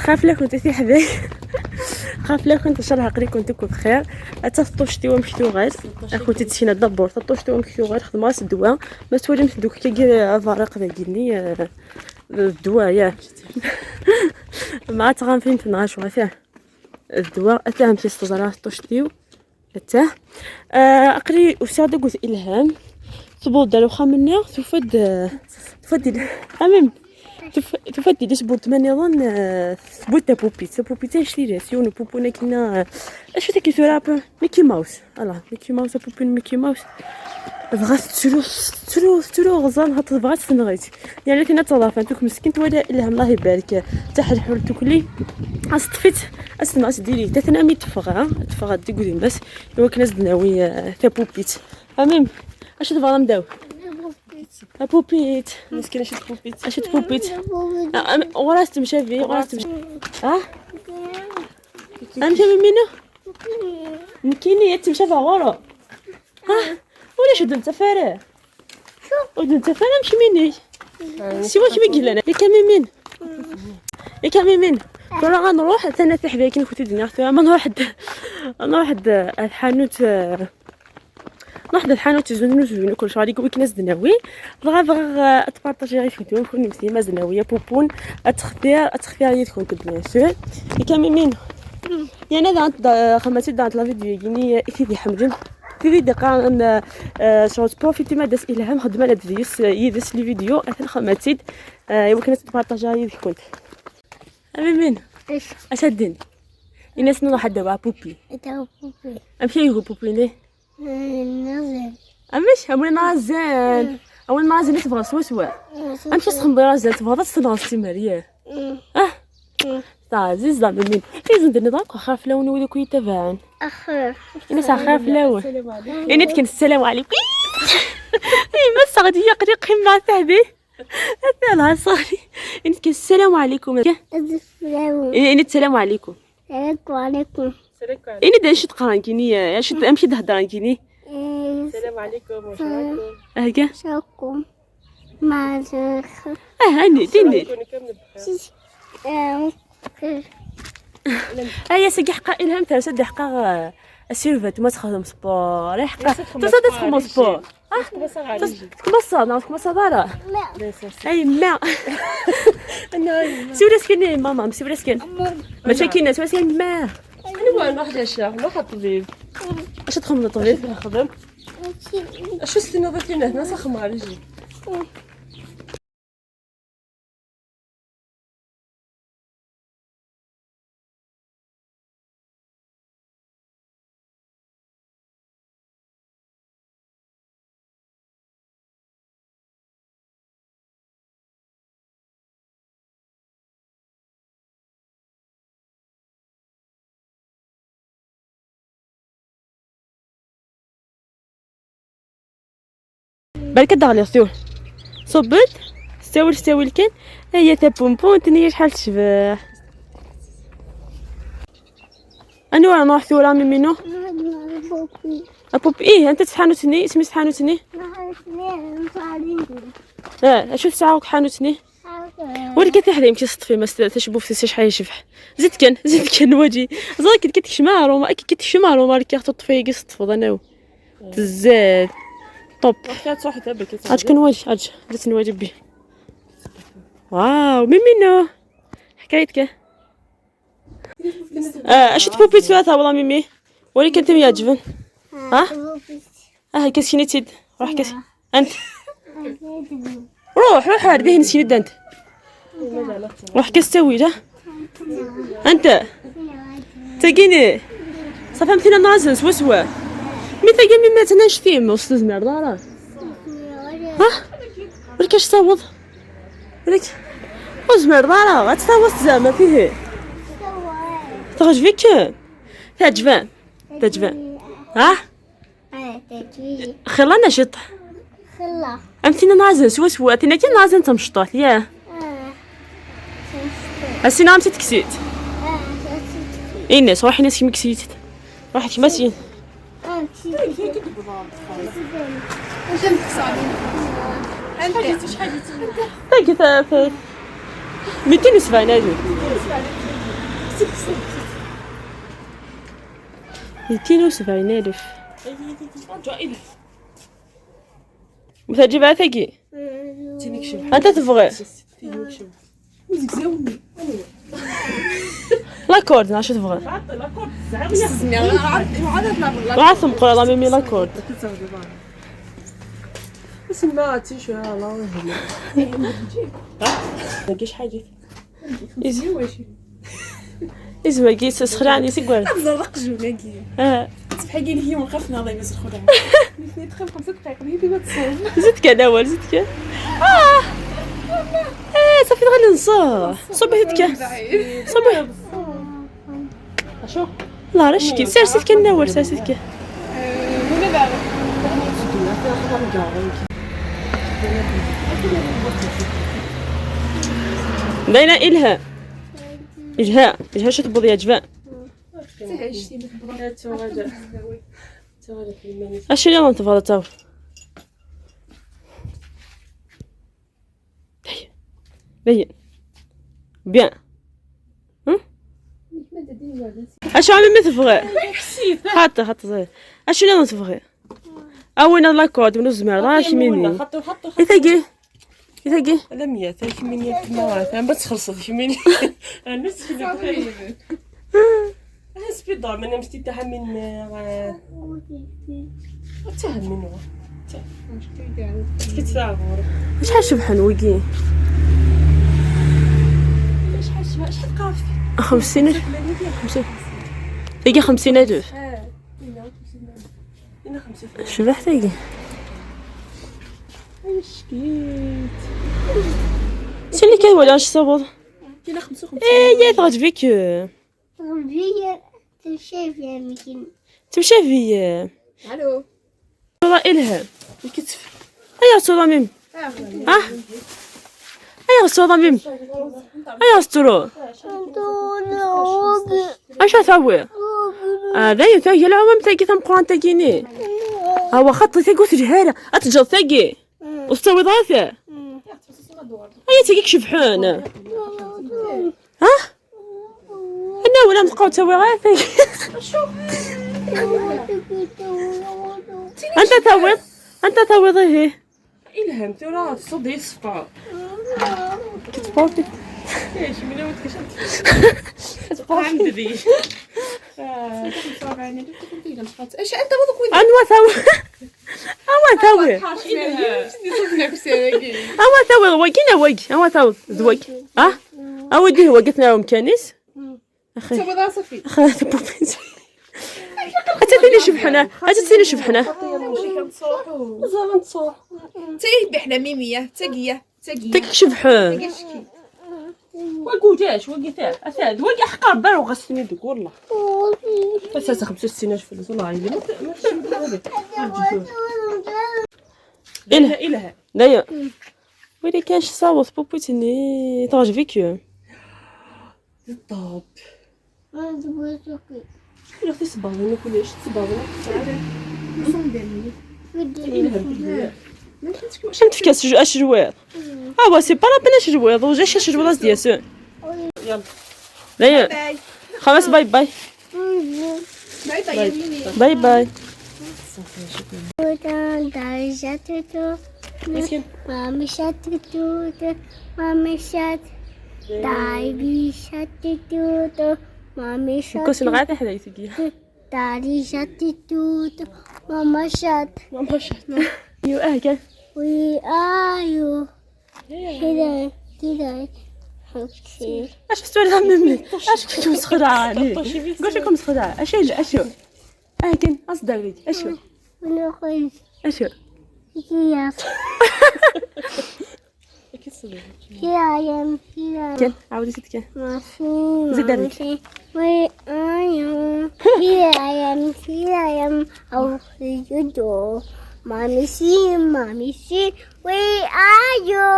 خاف لا كنت في حداي خاف لا كنت ان شاء الله قري كنت بخير تطوشتي ومشتو غير كنت تسينا دبور تطوشتي ومشتو غير خدمة الدواء ما تولي دوك كي فارق ذاكيني الدواء يا مع تغام فين تنعش وغاثاه الدواء اتاه مشي استزرا طوشتيو اتاه اقري وساعده قلت الهام تبوض دارو خامنا تفد تفد امم تفدي ليش بورت ماني ظن تبوتا بوبيت بوبيت شتي سيون بوبونا كنا اش تاكي ثوراب ميكي ماوس الله ميكي ماوس بوبين ميكي ماوس بغات تسرو تسرو تسرو غزان هاد بغات تنغيت يعني كنا تضافه انتوك مسكين ولا الهام الله يبارك تاع الحول تكلي اصطفيت اسمع ديري تثنامي تفغا تفغا ديكودين بس ايوا كنا زدناوي تا بوبيت امين اش تبغى نداو بوبيت مسكينه اش بوبيت اش بوبيت وراس تمشى في وراس تمشى اه امشى منو مكيني تمشى في غورو اه ولا شد انت فارع ود انت فارع مشي مني سوا كيما قلنا يا كميمين يا كميمين ترى غنروح حتى انا تحبي كي كنت دنيا ما نروح نروح الحانوت نروح الحانوت زونو زونو كل شغل يقول كناس دناوي بغا بغا تبارطاجي غير كنتو كون مسيما زناويه بوبون اتخفير اتخفير يدكم bien sûr يا كميمين يعني هذا خماتي دانت la vidéo كيني كيدي حمدين في دقيقة ان شغل profiter ما داس الهام خدمة على ديس يدس les vidéos اثن خماتيد ايوا كنت تبارطاجي يدك كنت امين اش الدين الناس نروح دابا poupée poupée امشي يغو poupée ليه نازل امش امولي نازل اول نازل تبغى سوا سوا امشي تخمضي رازل تبغى تنغص ماريا اه تعزيز زعما مين في زند النظام خاف لون ودوك يتبعن اخر الناس خاف لون يعني تكن السلام عليكم اي ما صغدي يقري قمة تاعي هذا صغري يعني تكن السلام عليكم السلام يعني السلام عليكم عليكم يعني دا شي تقرا كيني شي امشي تهضر كيني السلام عليكم واش راكم هكا شاكم مع اه هاني ديني هيا ساكي حقا الهام ترسد حقا السيرفات ما تخدم sport حقا تصدق تخدم sport تكمصا نعرف تكمصا دارا اي ما سي ولا سكن ماما سي ولا سكن ماشي كاينه سي ولا سكن ما انا نروح للشيخ نروح الطبيب اش تخدم الطبيب نخدم اش استنى ضيفينا هنا سخم على رجلي بالك دغلي ثور صبت استوي استوي الكن هي تا بومبون تني شحال تشبه انا وين نروح ثورة ميمينو poupée ايه انت تحانوتني اسمي تحانوتني اه اشوف ساعة حانوتني ولكن تحدي يمشي صطفي ما تشبو في شحال يشبح زيد كان زيد كان واجي زاد كي كتشمع روما كي كتشمع روما كي تطفي كي تطفض انا تزاد طوب اش كنواجه اج درت نواجه بي واو ميمينو حكايتك اش تبوبي ثلاثة والله ميمي ولكن انت يعجبن ها اه كاسكيني تيد روح كاس انت روح روح هاد نسيني انت روح كاس تاويل انت تاكيني صافي مثلا نازل سوا سوا مي تاكي مي ما تناش فيه وسط زمر دارا ها ولك اش تصوت ولك وزمر دارا غتصوت زعما فيه تعجبك تعجبان تعجبان ها خلا نشط خلا امتينا نازل سوا سوا تينا كي نازل تمشطات يا السينا امتي تكسيت اي الناس روحي ناس كيما كسيت روحي كيما سين شحال جيتي 270 اجي 270,000. مثلا تجيبها ثقي. انت تبغي la corde اش تبغي؟ وعاد مقول لا ميمي la corde. ما تيشو الله ما حاجة. إزوا كيس سخراني سكوال. زرق جوناكي. تبحكي لي هي وقفنا الله يمس الخدع. نثني تخيل 5 دقائق هي ديما تصور. زدت كان اول زدت كان. صافي غادي نصح. صبح تك. صبح. شو؟ لا راه شكي سير سير كان اول سير سير كان. باينة إلها. إلها إلها شو تبغي يا جفاء؟ اش يلا انت تو. بين بيان. اش عم تفغي؟ حتى حتى صغير. اش يلا تفغي؟ اول لاكورد من الزمر راه شميني. إثاقي إثاقي لا مية ثلاث مني ما ما تخلص مني. انا سبيدر من مشتي تاع من تهم منو شحال شبحان وكي شحال شحال قافي 50 50 تلقى 50,000. شبح تلقى شكيت شنو اللي كاين ولا اش صوت؟ كاينه 55. ايه يا تغجبك تمشي فيها يمكن تمشي في الو والله الها الكتف. هيا صورة ميم. ها هيا صورة ميم. هيا سترو اش تسوي؟ هذا يتاكل العمام تاكي ثم قران تاكيني. هو خط تاكي تجهالة اتجر تاكي وستوي ضافة. هيا تاكيك شبحان. ها انا ولا نبقاو تسوي غير تاكي. انت تعوض انت تعوض ايه الهام ترى تصدي الصفا كتبوفي ايش من وين كتبوفي ذي ايش انت وضك وين انوا ثاوي اوا ثاوي اوا ثاوي وكينا وك اوا ثاوي زوك اه اوا ديه وقتنا مكانيس اخي صافي اخي تبوفي اتاتيني شبحنا اتاتيني شبحنا زعما نتصوح تي بحنا ميميه تاقيه تاقيه تاك شبحان وقوداش وقيتاه اساد وقي حقا بار وغسني دوك والله اساس 65 فلوس والله عيني ما إلها إلها لا ويلي كانش صوت بوبوتيني تعجبك الطاب ولا تصبغ كلش تصبغ شنو تفكاس اش جوير اه سي با لا بين اش جوير وجا اش جوير ديال يلا لا خلاص باي باي باي باي باي. كوس الغاثة حدا يتقي داري شاتي توت ماما شات ماما شات يو اه كان وي ار يو كذا كذا. اش تسولف مني اش كنت مسخرة قلت لكم مسخرة. اش اشو اه كان اصدر لك اشو اشو كان عاودي ستك زيد عليك. We are you. Here I am, here I am. Oh, you do. Mommy see, mommy see. Where are you?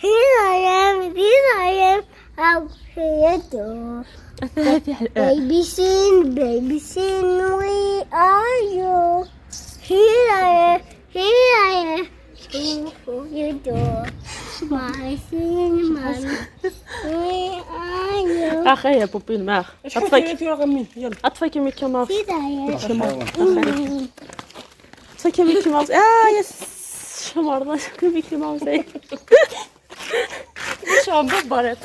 Here I am, here I am. Oh, you do. Baby seen, baby seen. Where are you? Here I am, here I am. Oh, you do. Mommy see, mommy. Where are you? اخي يا بوبين معاك. اطفيك يلا. اطفيك ميكي ماوس. Here I am. اطفيك ميكي ماوس. يس شمرنا ميكي ماوس. واش عم ببرت؟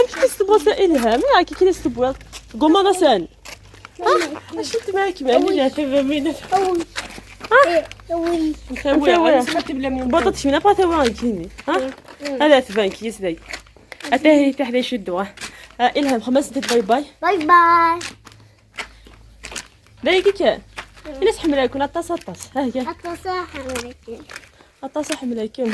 امشي تستبوا الهام كي كي تستبوا قوم هذا سان. شفت معاك معني جات فهمينا. Oui. سمعت بلا من بطاطا شمينا با ثوا كيني ها هذا تبان كيس داي اتاهي تحت يشدوا. الهام خمس باي باي. باي باي. داي كيك الناس حملاكم اطاس اطاس ها هي. أتصاح عليك. اطاس حملاكم.